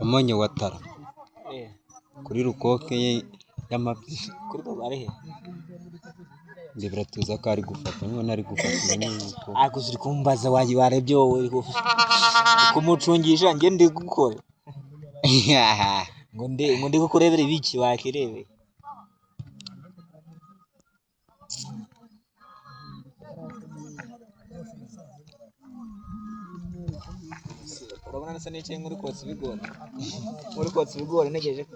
Umunyu wa tara kuri rukoke ye y'amabyi njye biratuza ko ari gufata none ari gufata umenye yuko Ariko uri kumbaza wagiye warebye wowe uri kumucungisha njye ndi gukora ngo ndi kukurebera ibiki wakirebe. Urabona nasa nicaye nk'uri kotsa ibigori, nk'uri kotsa ibigori ntegereje ko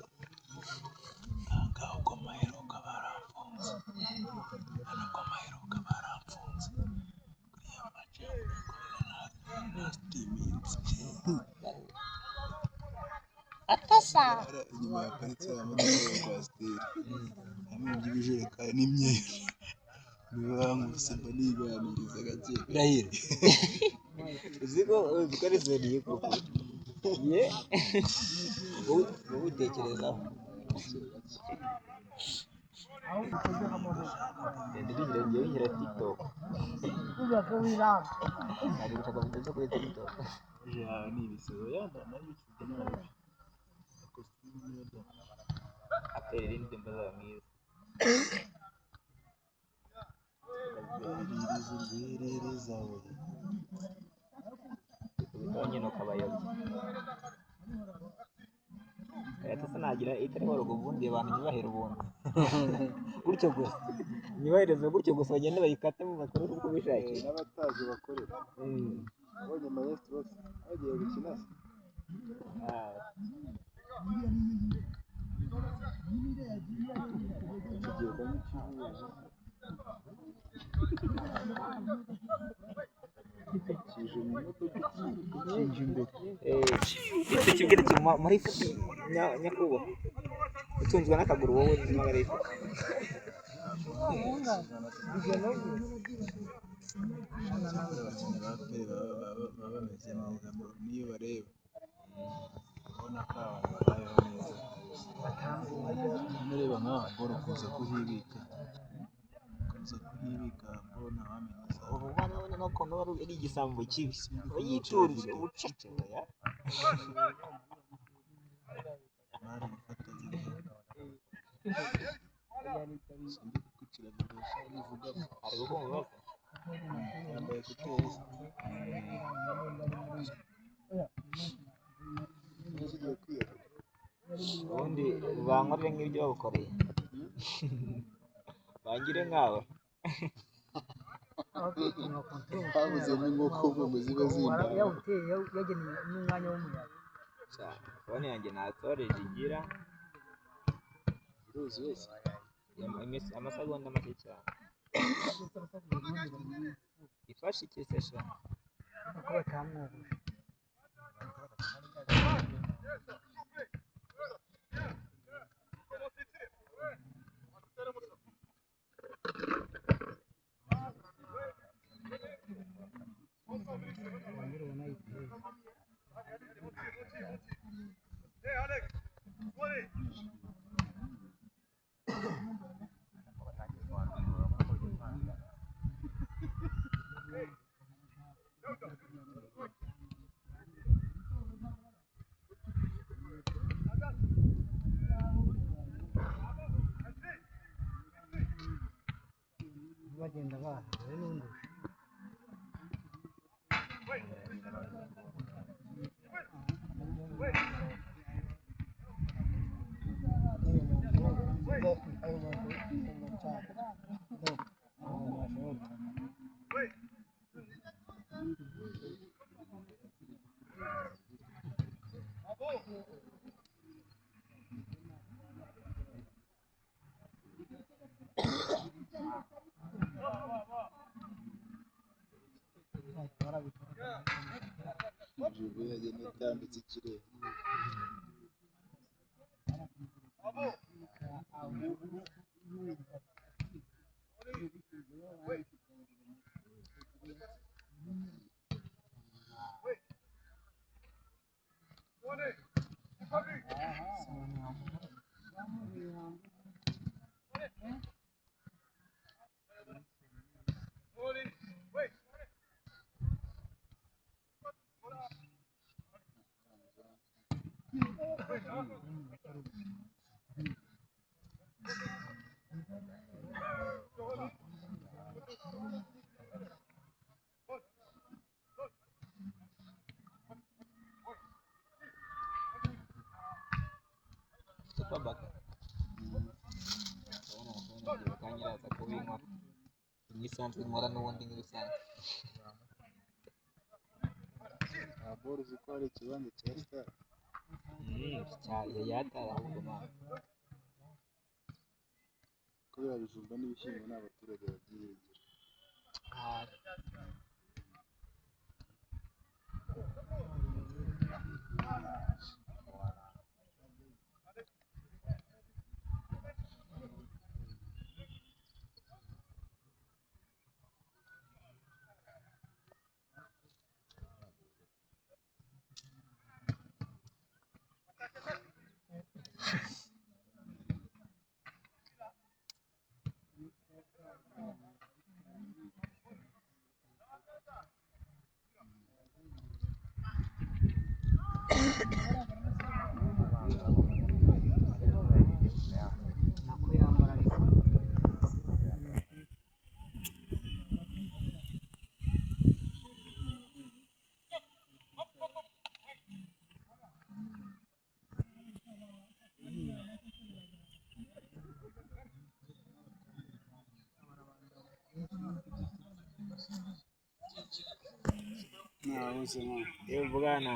Ahangaha ubwo maheruka baramfunze, hano ubwo maheruka baramfunze kuriya mace yo iminsi inyuma haparitse amamodoka ya kwasiteri hamwe by'ibijerekani n'imyeru, niba bankubise mba niganiriza gake. Ndahiro uziko ari seriye koko ye wowe ubitekerezaho. Ngiye ngira TikTok nari gushaka video zo kuri TikTok. Ni ibisebe yambaye na YouTube nabi kositimu niyo da. Atera irindi mbaza mwiza. Rwiririza urwiririza we. Kubitaho nyine ukabayobya. Leta se nagira itariho ubundi abantu ntibahera ubuntu gutyo gusa, ntibahereze gutyo gusa, bagende bayikatemo bakore uko bishakiye. N'abatazi bakorera abonye maestro bagiye gukina se. Ikigega n'ikibuzo kije mu modoka kije imbere. Icyo kibwira muri nyakubahwa utunzwe n'akaguru wowe ntabwo ari ifoto. Abakinnyi ba APR baba bameze neza bro, niyo bareba ubona ko abantu babayeho neza. Nureba nk'aha bro kuza kuhibika, kuza kuhibika bro ntawamenya. vuba nabona n'ukuntu aba ari igisambo kibi, aba yiturije ubucece oya. Bari gufata video. Sindi kukwicira video sha nivugamo. Ari gukumva se? Yambaye ekuteri se. None ugiye kwiyahura. Ubundi bankorere nk'ibyo bagukoreye, bangire nkawe. Habuzemo inkoko ngo zibe zindara. Yawuteye yagenewe n'umwanya w'umuyaga. Sha, phone yanjye nta storage igira. Iruzuye se? Amasegonda make cyane. Ifashe iki se sha? Uko batamwogosha. Wongere ubona ayiteye. Bagenda baza rero n'undusha. Juve yagenda itambitse ikirere. Super baka. Ndabona phone yanjye bakanyiraza kubinkora. Imwe isanzwe nkora n'ubundi nk'ibisanzwe. Nta boro uzi ko hari ikibanza cya stade. Yatara ahubwo mama. Ko biriya bijumba n'ibishyimbo ni abaturage babyihingira. Ah, Nako yambara ariko. Ntabuze mwana. Yewe bwana.